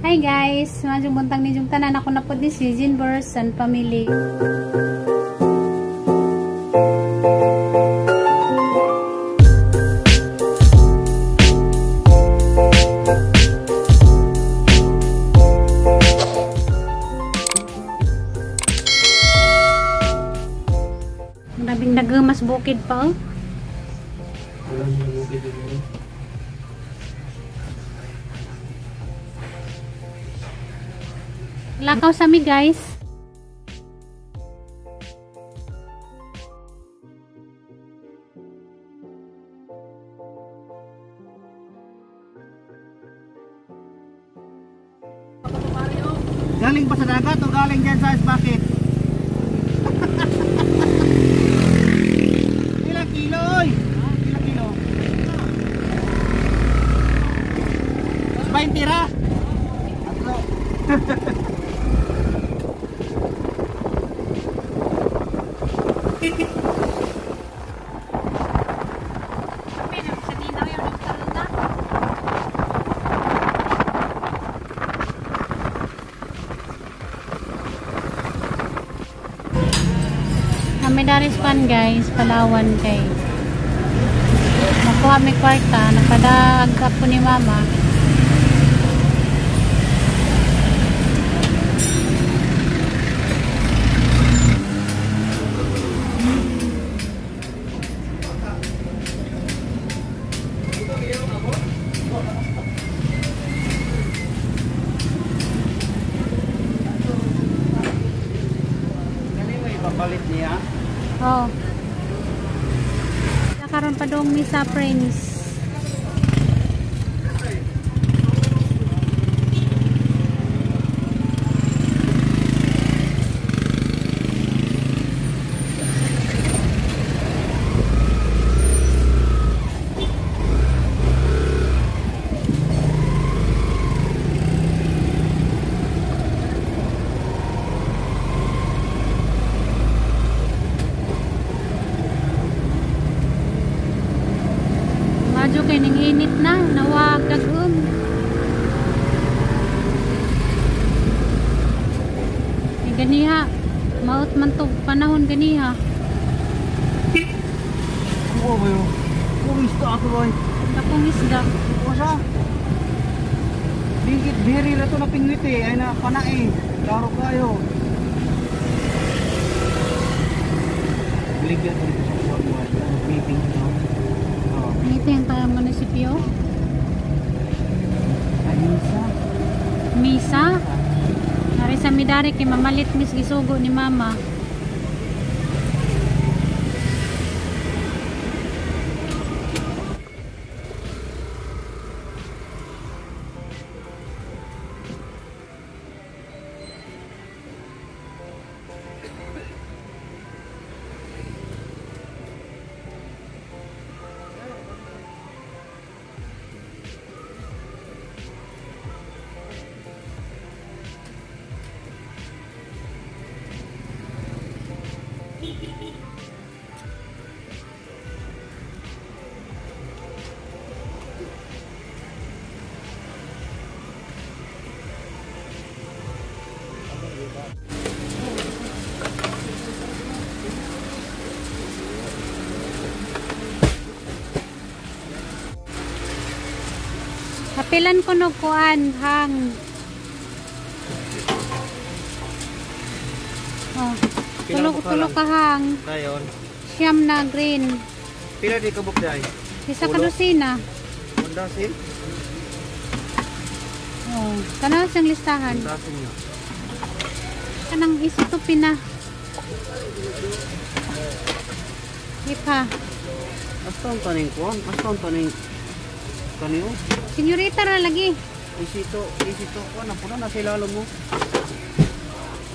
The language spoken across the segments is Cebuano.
Hi guys, maayong buntag ninyong tanan. Ako na po ni si Jeanverse and family. Grabing nagmas bukid pa oh. Lakaw sa mi guys. Galing pa sa dagat o galing dyan sa bucket? Ilang kilo oy? Ilang kilo? 20 ra? Tatlo. Kami daris pan guys, Palawan kay makuha mi kwarta, napadag ako ni mama. Palit niya. Oh. Nakaroon pa dong mi sa Prince. Medyo kay ning init na, nawag dagom. Ay ganiha, maot man to panahon ganiha. Oo ba yo? Kung isda ato boy. Akong isda. Oo siya. Dikit biri ra to na pingwit eh, ay na pana eh. Klaro kayo. Biligyan ko dito sa kuwan mo. Meeting ito. Meeting tayo munisipyo. Misa. Misa? Nari sa midari kay mamalit mis gisugo ni mama. Kapilan ko no kuan hang. Oh, tulo ka hang. Dayon. Siyam na green. Pila di ka bukday? Isa ka dosina. Undasin? Oh, kana siyang listahan. Undasin niyo. Kanang isitupin na. Ipa. Asta ang taning kuan? Asta ang taning kaniyo? Senyorita ra lagi. Isito ko na puna na sila mo.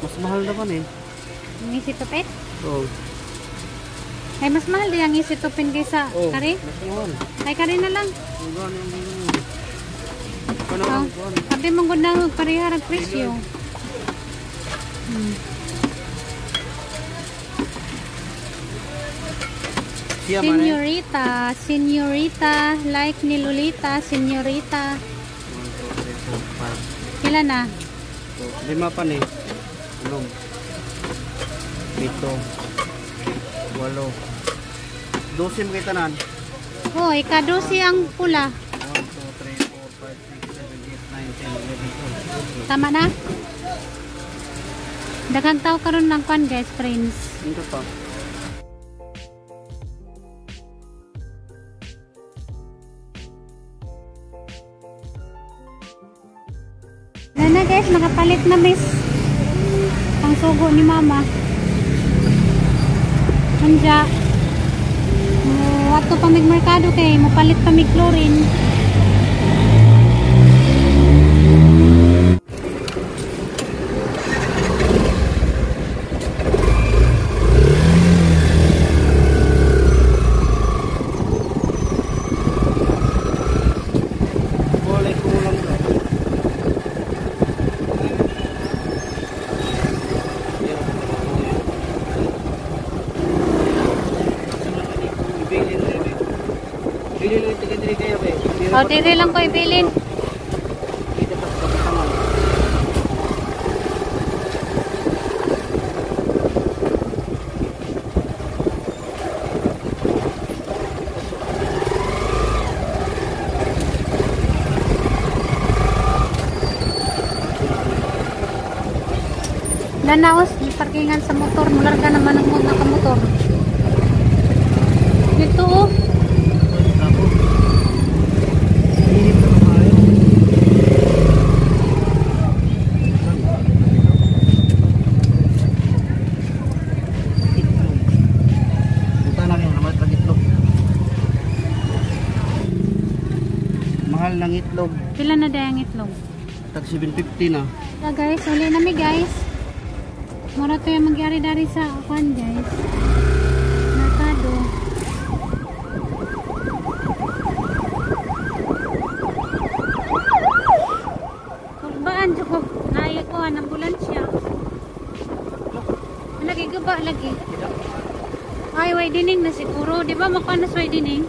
Mas mahal naman eh. Ang isito pin? Oo. Ay mas mahal din ang isito pin kaysa oh, kare. Mas mahal. Ay kare na lang. Oh, sabi mong gud na pareha ang presyo. Senyorita, senyorita, like ni Lolita, senyorita. 1, 2, 3, 4, 5. Pila na? Lima pa ni. 6 7 8 12 mo kita nan. Oh, ika-12 ang pula. 1, 2, 3, 4, 5, 6, 7, 8, 9, 10, 11, 12. Tama na? Daghang tao karon ng kwan guys, friends. Ito pa. Nana guys, nakapalit na miss. Pangsugo ni mama. Anja. Mo ato pa mig merkado kay mopalit pa mig chlorine. Kulay kulang bro. O, diri lang ko ibilin. Lanaos, parkingan sa motor. Mularga naman ang mga nakamotor. Dito oh. Mahal ng itlog. Pila na dayang itlog? Tag 750 na. Yeah, guys, uli na mi guys. Mura to yung magyari dari sa kwan guys. Merkado. Kulbaan jud ko naay ko ang ambulansya. Lagi guba lagi. Ay, widening na siguro. Di ba makuha na sa widening?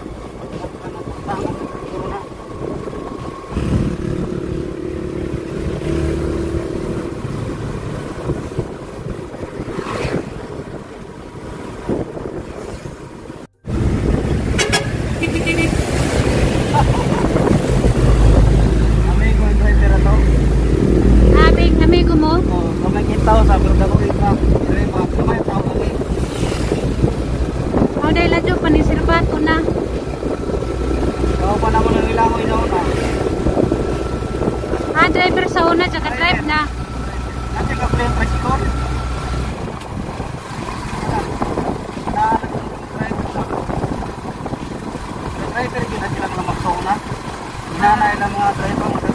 Amigo yung driver na to. Abing, amigo mo? Oo, kamay kita sa pero dako kita. Dire pa kamay tao kami. O, dahil ladyo, panisilbato na. Tao pa naman ang ilangoy na una. Ah, driver sa una, tsaka drive na. Nasa ka play ang tricycle? Driver kita sila mga magsona. Hinanay lang mga driver mga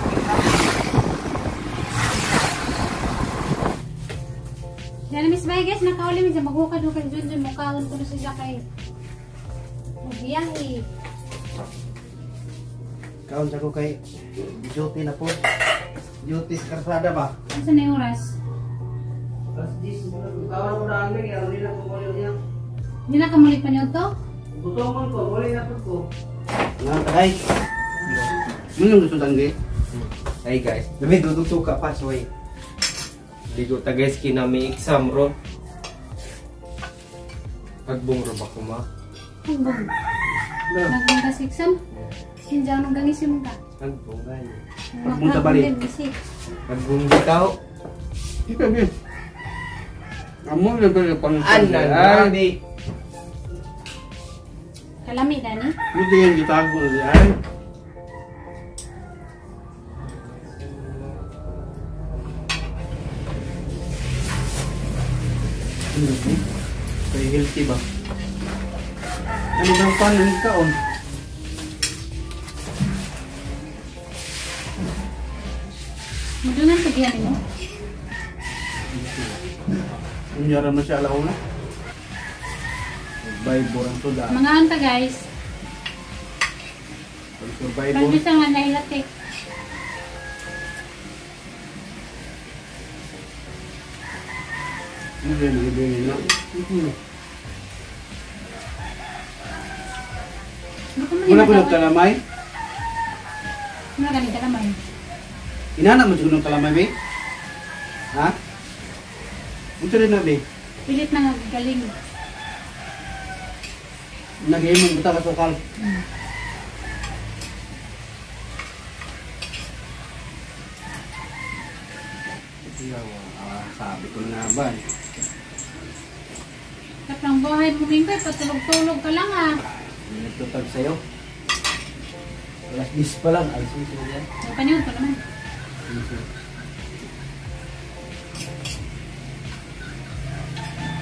Yan, Miss Bay, guys, nakauli minsan maghukad hukad dun dun mukhaon ko na siya kay Magbiyahe. Kaon sa ko kay duty na po. Duty sa karsada ba? Ano na yung oras? Alas 10, kaon ko na ang kaya hindi na ko muli niya. Hindi na kamuli pa niyo to? Gutomon ko, muli na po ko. Nga guys. Ano yung gusto tanggi? Ay guys, dami dudugtog ka pa soy. Ligo ta guys kinami exam ro. Pagbong ro ba kuma? Nagbong. Nagbong ka sa exam? Sinjaw nung gangisim ka. Pagbong gani. Pagbong sa bali. Pagbong bitaw. Amo lang ba pang Anan grabe. Kalami, Dani. Hindi yung gitago na siya. Ay. Ano Kay healthy ba? Ano bang paano yung kaon? Mudungan sa giyan mo. Unyara man siya alauna. Survivor ang tuda. Mga anta, guys. Pag survivor. Pag nga nahilatik. Hindi, hindi na. Ano ka man Wala ko ginagawa? nagkalamay. Wala ka nagkalamay. Inana mo jud ng kalamay be? Ha? Unsa rin na be? Pilit na nga galing. Nagahimong buta ka sukal. Yawa, sabi ko na ba. Katang buhay mo Minggoy, patulog-tulog ka lang ah. Nagtutag sa'yo. Alas 10 pa lang. Alas 10 na yan. May panihon pa naman.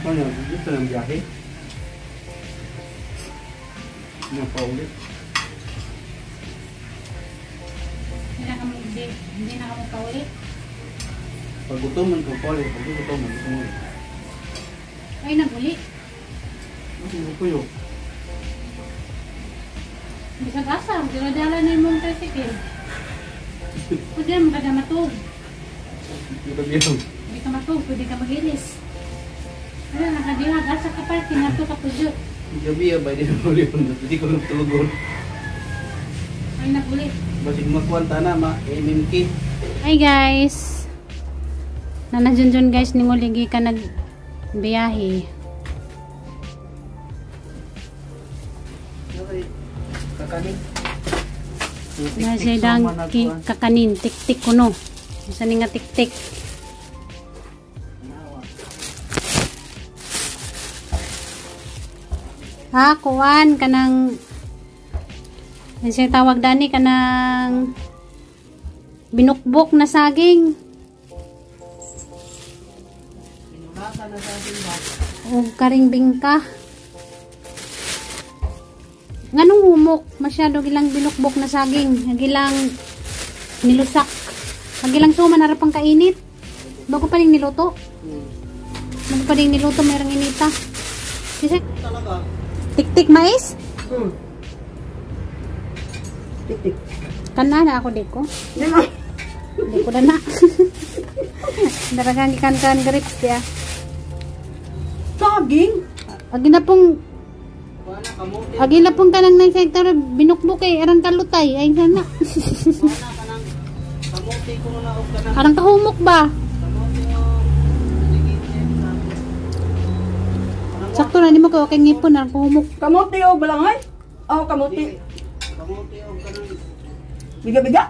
Ano, dito ng biyahe. Ano pa ulit? Hindi na ka magpaulit. Pag gutoman ko pa ulit. Pag gutoman, gusto mo ulit. Ay, nag-uli. Ano ko yun? Bisag asa, dala-dala na yung mong tricycle. Pwede naman ka na matug. Hindi ka matug, pwede ka mag-ilis. Ano, nakadihag, asa ka parking, ato ka pudyo. Gabi ba, hindi na ulit. Hindi ko lang tulugon. Ay, nag-uli. Basig magkuwanta na, ma MMK. Hi guys! Nana Junjun guys, ninguligi ka nagbiyahe. Kakanin. Nasa dang kakanin, tik-tik kuno. Sa ni nga tik-tik. Ah, kuan kanang ano siya tawag dani kanang binukbok na saging. O karing bingka. Nganong humok? Masyado gilang binukbok na saging. Gilang nilusak. Gilang suman harapang kainit. Bago pa ning niluto. Bago pa ning niluto mayroong inita. Kasi tik-tik mais? Tik-tik. Kana na ako di ko. Di ko na na. Daragang ikan-kan grapes diya. Saging? Agi na pong agi na pong kanang nang sektor binukbok eh arang kalutay ay sana. Arang kahumok ba? Sakto na nimo kay okay ngipon arang kahumok. Kamote o balangay? Oh, kamote. Kamote o kanang Biga-biga?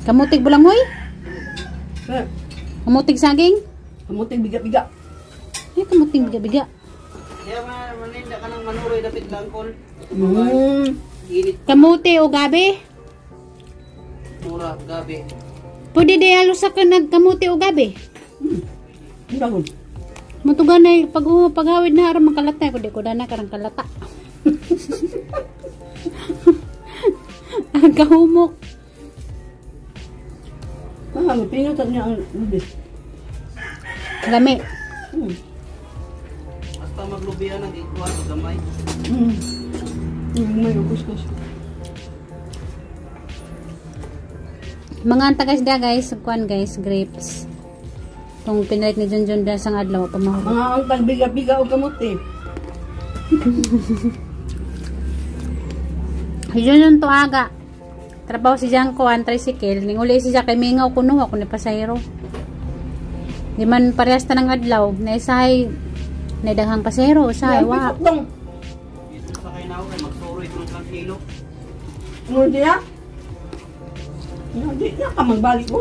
Kamutig bulangoy? Eh, Kamutig saging? kamuting biga-biga. Ay, kamuting biga-biga. Kaya maninda ka ng manuroy dapit langkol. Init Kamuti o gabi? pura gabi. Pwede di halos ka nagkamuti o gabi? Ang dagon. Matugan na pag paghawid na aram makalata ko di ko dana karang kalata. Ang kahumok. Ah, pinatan niya ang lubis. Lami. Basta maglubihan ang ikuha sa gamay. May kuskus. Mga antagas da guys, kuan guys, grapes. Tong pinalit ni Junjun da sang adlaw pa mahulog. Mga ang tagbiga-biga o kamote. Si Junjun to aga. Trabaho si Janko ang tricycle, ninguli si Jack kay mingaw kuno ako ni pasahero. Di man parehas ta ng adlaw, na isahay na daghang pasahero, usahay wa. Dong. Dito sa kay naw kay magsuroy itong lang kilo. Ano diya? Hindi na ka magbalik mo.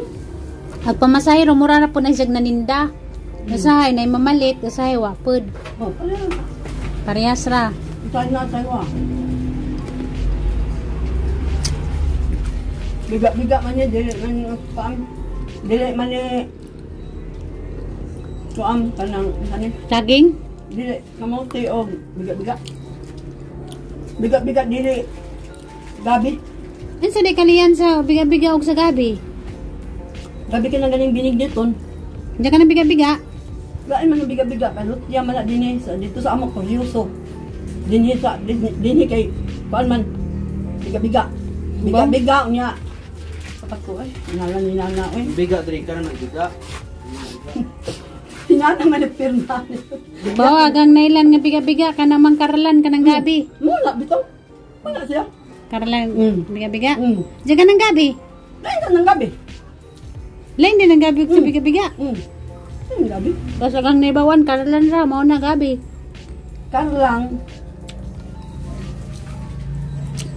Ag pamasahero mura ra po na siyag naninda. Usahay na mamalit, usahay wa pud. Oh, pala. Parehas ra. Tayo na tayo ah. Biga-biga man niya, dili man paam. Dili man niya tuam kanang kanin. Saging? Dili kamote o biga-biga. Biga-biga dili gabi. Unsa di kalian sa biga-biga og sa gabi? Gabi ka na ganing binigditon. Diyan ka na biga-biga. Lain man ang biga-biga pero tiya man na dinhi sa dito sa amo kuryoso. Dinhi sa dinhi kay kuan man biga-biga. Biga-biga unya. Kapat ko ay nala ni nana oy. Biga diri ka na nagbiga. Sinana man ni pirma. Bawa agang nailan nga biga-biga ka namang karalan ka ng gabi. Wala bitaw. Wala siya. Karlan, biga-biga. Diyan ka ng gabi. Lain ka ng gabi. Lain din ang gabi sa biga-biga. Ang gabi. Basta kang naibawan, karlan ra, mao na gabi. Karlang.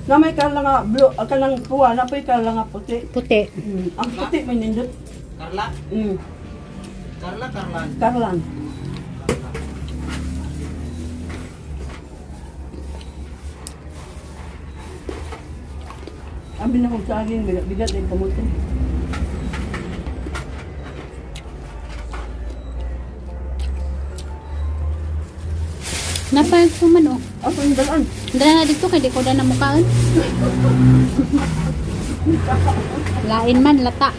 Na may karlang nga blue, kanang puwa, na po'y karlang nga puti. Puti. Ang puti may nindot. Carla? Carla, Carlan. Karlang. Abi na kong saging, bigat-bigat din kamuti. Napagsuman oh. Ako yung dalaan. Dala na dito kay di ko na mukhaan. Lain man lata.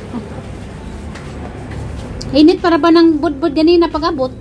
Init para ba ng budbud ganina pag-abot?